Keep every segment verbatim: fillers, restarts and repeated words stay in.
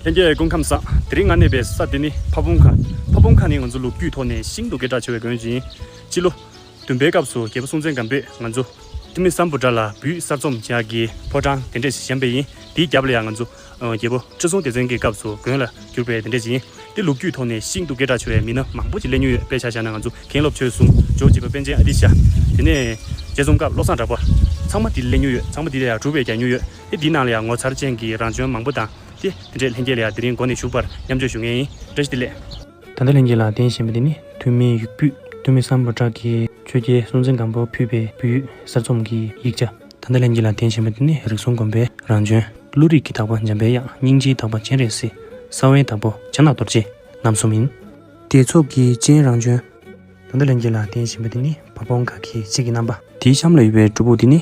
ལྷན་རྒྱས་སྐུ་ཁམས་བཟང་། དེ་རིང་ང་གནས་པའི་ས་དེ་ནི་ཕ་བོང་ཁ། ཕ་བོང་ཁ་ནི་ང་ཚོ་ལོ་རྒྱུས་ཐོག་ནས་ཤིན་ཏུ་སྐད་གྲགས་ཆེ་བའི་དགོན་ཞིག་ཡིན། སྤྱི་ལོ་བདུན་པའི་སྐབས་སུ་རྒྱལ་པོ་སྲོང་བཙན་སྒམ་པོས་ང་ཚོ་ཐུ་མི་སམ་བྷོ་ཊ་ལ་བོད་ཡིག་གསར་རྩོམ་བྱེད་ཡག་གི་ཕོ་བྲང་དེ་འདྲས་ཤིག་བཞེངས་པ་ཡིན། དེའི་རྒྱབ་ལ་ཡང་ང་ཚོ་ཨ་རྒྱལ་པོ་ཁྲི་སྲོང་ལྡེ་བཙན་གྱི་སྐབས་སུ་དགོན་ལ་གྱུར་པའི་དེ་འདྲས་ཅིག་ཡིན། དེ་ལོ་རྒྱུས་ཐོག་ནས་ཤིན་ཏུ་སྐད་གྲགས་ཆེ་བའི་མི་སྣ་མང་པོ་ཅིག་སླེབས་མྱོང་ཡོད། དཔེ་ཆ་བཞག་ན་ང་ཚོ་མཁན་སློབ་ཆོས་གསུམ། ཇོ་བོ་རྗེ་དཔལ་ཆེན་ཨ་ཏི་ཤ། དེ་ནས་རྗེ་ཙོང་ཁ་བློ་བཟང་གྲགས་པ། ཚང་མ་དེ་སླེབས་མྱོང་ཡོད། ཚང་མ་དེ་ལ་ཡང་སྒྲུབ་པ་རྒྱག་མྱོང་ཡོད། དེ་དེའི་ནང་ལ་ཡང་ངོ་མཚར་ཅན་གྱི་རང་བྱོན་མང་པོ་དང་། དེ་དེ་འདྲས་ལྷན་རྒྱས་ལ་ཡང་དེ་རིང་འགོ་ནས་མཇུག་བར་མཉམ་སྤྱོད་ཞུ་མཁན་ཡིན། བཀྲ་ཤིས་བདེ་ལེགས། ད་ལྟ་ལྷན་རྒྱས་ལ་སྟོན་བཞིན་པ་འདི་ནི་ཐུ་མིའི་ཡིག་ཕུད། ཐུ་མི་སམ་བྷོ་ཊ་གིས་ཆོས་རྒྱལ་སྲོང་བཙན་སྒམ་པོ་ཕུད་པའི་བོད་ཡིག་གསར་རྩོམ་གྱི་ཡིག་ཆ། ད་ལྟ་ལྷན་རྒྱས་ལ་སྟོན་བཞིན་པ་འདི་ནི་རིགས་གསུམ་མགོན་པོའི་རང་བྱོན། ཀླུ་རིགས་ཀྱི་བདག་པོ་འཇམ་དཔལ་དབྱངས། སྙིང་རྗེའི་བདག་པོ་སྤྱན་རས་གཟིགས། ས་བོན་བདག་པོ་བྱ་ནག་རྡོ་རྗེ་རྣམ་གསུམ་ཡིན། སྡེ་ཚོགས་ཀྱི་སྤྱན་རང་བྱོན། ད་ལྟ་ལྷན་རྒྱས་ལ་སྟོན་བཞིན་པ་འདི་ནི་ཕ་བོང་ཁ་གི་ཕྱི་གི་རྣམ་པ། དེའི་གཤམ་ལ་ཡོད་པའི་སྒྲུབ་ཕུག་འདི་ནི་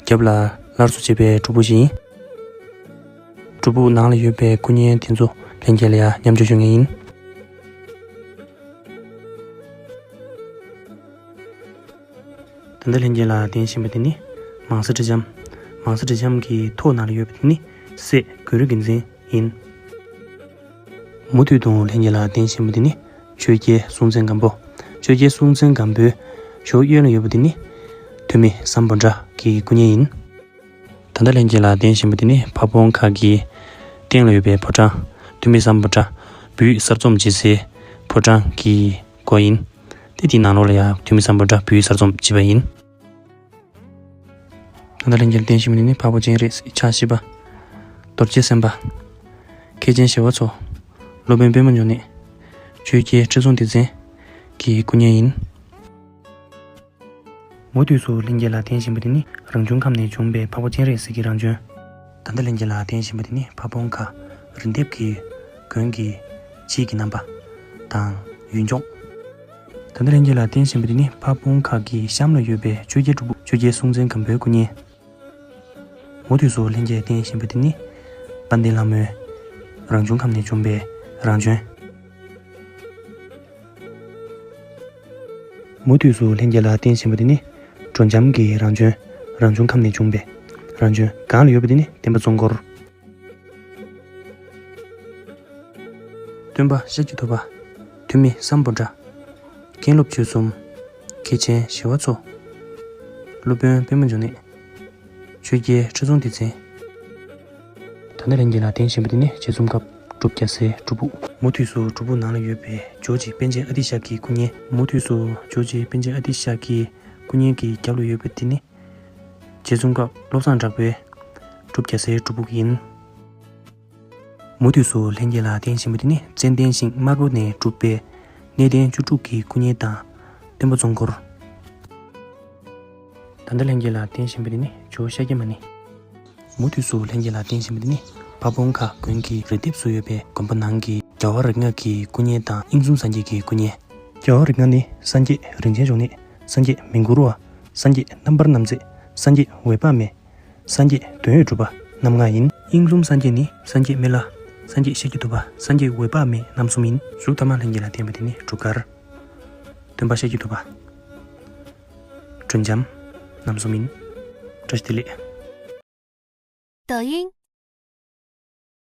རྒྱབ་ལ་སླར་གསོ་བྱས་པའི་སྒྲུབ་ཕུག་ཞིག་ཡིན། སྒྲུབ་ཕུག་ནང་ལ་ཡོད་པའི་སྐུ་བརྙན་དེ་ཚོ་ལྷན་རྒྱས་ལ་ཡང་མཉམ་སྤྱོད་ཞུ་མཁན་ཡིན། ད་ལྟ་ལྷན་རྒྱས་ལ་སྟོན་བཞིན་པ་འདི་ནི་མང་སེ་གྲི་ལྕམ། མང་སེ་གྲི་ལྕམ་གྱི་ཐོག་ནང་ལ་ཡོད་པ་འདི་ནི་སྲས་གུ་རུ་རྒྱལ་མཚན་ཡིན། མུ་མཐུད་དུ་ལྷན་རྒྱས་ལ་སྟོན་བཞིན་པ་འདི་ནི་ཆོས་རྒྱལ་སྲོང་བཙན་སྒམ་པོ། ཆོས་རྒྱལ་སྲོང་བཙན་སྒམ་པོའི་ཞོགས་གཡོན་ལ་ཡོད་པ་འདི་ནི་ཐུ་མི་སམ་བྷོ་ཊ་གི་སྐུ་བརྙན་ཡིན། ད་ལྟ་ལྷན་རྒྱས་ལ་སྟོན་བཞིན་པ་འདི་ནི་ཕ་བོང་ཁ་གི་སྟེང་ལ་ཡོད་པའི་ཕོ་བྲང་། ཐུ་མི་སམ་བྷོ་ཊ་བོད་ཡིག་གསར་རྩོམ་བྱེད་སའི་ཕོ་བྲང་གི་སྒོ་ཡིན། དེ་དེའི་ནང་ལོགས་ལ་ཡང་ཐུ་མི་སམ་བྷོ་ཊ་བོད་ཡིག་གསར་རྩོམ་བྱེད་པ་ཡིན། ད་ལྟ་ལྷན་རྒྱས་ལ་སྟོན་བཞིན་པ་འདི་ནི་འཕགས་པ་སྤྱན་རས་གཟིགས། ཕྱག་བཞི་པ། རྡོ་རྗེ་སེམས་དཔའ། མཁན་ཆེན་ཞི་བ་འཚོ། སློབ་དཔོན་པདྨ་འབྱུང་གནས། ཆོས་རྒྱལ་ཁྲི་སྲོང་ལྡེ་བཙན་གྱི་སྐུ་བརྙན་ཡིན། མུ་མཐུད་སུ་ལྷན་རྒྱས་ལ་སྟོན་བཞིན་པ་འདི་ནི་རང་བྱུང་ཁམས་ནས་བྱུང་བའི་འཕགས་པ་སྤྱན་རས་གཟིགས་ཀྱི་རང་བྱོན། ད་ལྟ་ལྷན་རྒྱས་ལ་སྟོན་བཞིན་པ་འདི་ནི་ཕ་བོང་ཁ་རི་ལྡེབས་ཀྱི་དགོན་གྱི་ཕྱིའི་རྣམ་པ་དང་ཡུལ་ལྗོངས། ད་ལྟ་ལྷན་རྒྱས་ལ་སྟོན་བཞིན་པ་འདི་ནི་ཕ་བོང་ཁ་གི་གཤམ་ལ་ཡོད་པའི་ཆོས་རྒྱལ་སྒྲུབ་ཕུག། ཆོས་རྒྱལ་སྲོང་བཙན་སྒམ་པོའི་སྐུ་བརྙན། མུ་མཐུད་སུ་ལྷན་རྒྱས་སྟོན་བཞིན་པ་འདི་ནི་དཔལ་ལྡན་ལྷ་མོའི་རང་བྱུང་ཁམས་ནས་བྱུང་བའི་རང་བྱོན། མུ་མཐུད་སུ་ལྷན་རྒྱས་ལ་སྟོན་བཞིན་པ་འདི་ནི་གྲོ་འཇམ་གྱི་རང་བྱོན། རང་བྱུང་ཁམས་ནས་བྱུང་བའི་རང་བྱོན། སྒང་ལ་ཡོད་པ་འདི་ནི་སྟོན་པ་ཙོང་ཁོར། སྟོན་པ་ཤཱཀྱ་ཐུབ་པ། ཐུ་མི་སམ་བྷོ་ཊ། མཁན་སློབ་ཆོས་གསུམ། མཁན་ཆེན་ཞི་བ་འཚོ། སློབ་དཔོན་པདྨ་འབྱུང་གནས། ཆོས་རྒྱལ་ཁྲི་སྲོང་ལྡེ་བཙན། ད་ནི་ལྷན་རྒྱས་ལ་སྟོན་བཞིན་པ་འདི་ནི་རྗེ་ཙོང་ཁ་སྒྲུབ་རྒྱག་སའི་སྒྲུབ་ཕུག། མུ་མཐུད་སུ་སྒྲུབ་ཕུག་ནང་ལ་ཡོད་པའི་ཇོ་བོ་རྗེ་པཎ་ཆེན་ཨ་ཏི་ཤ་གི་སྐུ་བརྙན། མུ་མཐུད་སུ་ཇོ་བོ་རྗེ་པཎ་ཆེན་ཨ་ཏི་ཤ་གི་སྐུ་བརྙན་གྱི་རྒྱབ་ལ་ཡོད་པ་འདི་ནི་རྗེ་ཙོང་ཁ་བློ་བཟང་གྲགས་པའི་སྒྲུབ་རྒྱག་སའི་སྒྲུབ་ཕུག་ཡིན། མུ་མཐུད་སུ་ལྷན་རྒྱས་ལ་སྟོན་བཞིན་པ་འདི་ནི་ཙན་དན་ཤིང་དམར་པོ་ནས་གྲུབ་པའི་གནས་བརྟན་བཅུ་དྲུག་གི་སྐུ་བརྙན་དང་སྟོན་པ་ཙོང་ཁོར། ད་ལྟ་ལྷན་རྒྱས་ལ་སྟོན་བཞིན་པ་འདི་ནི་ཇོ་བོ་ཤཱཀྱ་མུ་ནེ། མུ་མཐུད་སུ་ལྷན་རྒྱས་ལ་སྟོན་བཞིན་པ་འདི་ནི་ཕ་བོང་ཁ་དགོན་གྱི་རི་ལྡེབས་སུ་ཡོད་པའི་དགོན་པ་ནང་གི་རྒྱལ་བ་རིགས་ལྔ་གི་སྐུ་བརྙན་དང་དབྱིངས་གསུམ་སངས་རྒྱས་ཀྱི་སྐུ་བརྙན། རྒྱལ་བ་རིགས་ལྔ་ནི་སངས་རྒྱས་རིན་ཆེན་འབྱུང་གནས། སངས་རྒྱས་མི་འགྱུར་བ། སངས་རྒྱས་རྣམ་པར་སྣང་མཛད། སངས་རྒྱས་འོད་དཔག་མེད། སངས་རྒྱས་དོན་ཡོད་གྲུབ་པ་རྣམ་ལྔ་ཡིན། དབྱིངས་གསུམ་སངས་རྒྱས་ནི་སངས་རྒྱས་སྨན་བླ། སངས་རྒྱས་ཤཱཀྱ་ཐུབ་པ། སངས་རྒྱས་འོད་དཔག་མེད་རྣམ་གསུམ་ཡིན། གཟུགས་ཐ་མ་ལྷན་རྒྱས་ལ་བསྟན་པ་དེ་ནི་འབྲུག་སྒར། སྟོན་པ་ཤཱཀྱ་ཐུབ་པ། གྲོ་འཇམ་རྣམ་གསུམ་ཡིན། བཀྲ་ཤིས་བདེ་ལེགས། 抖音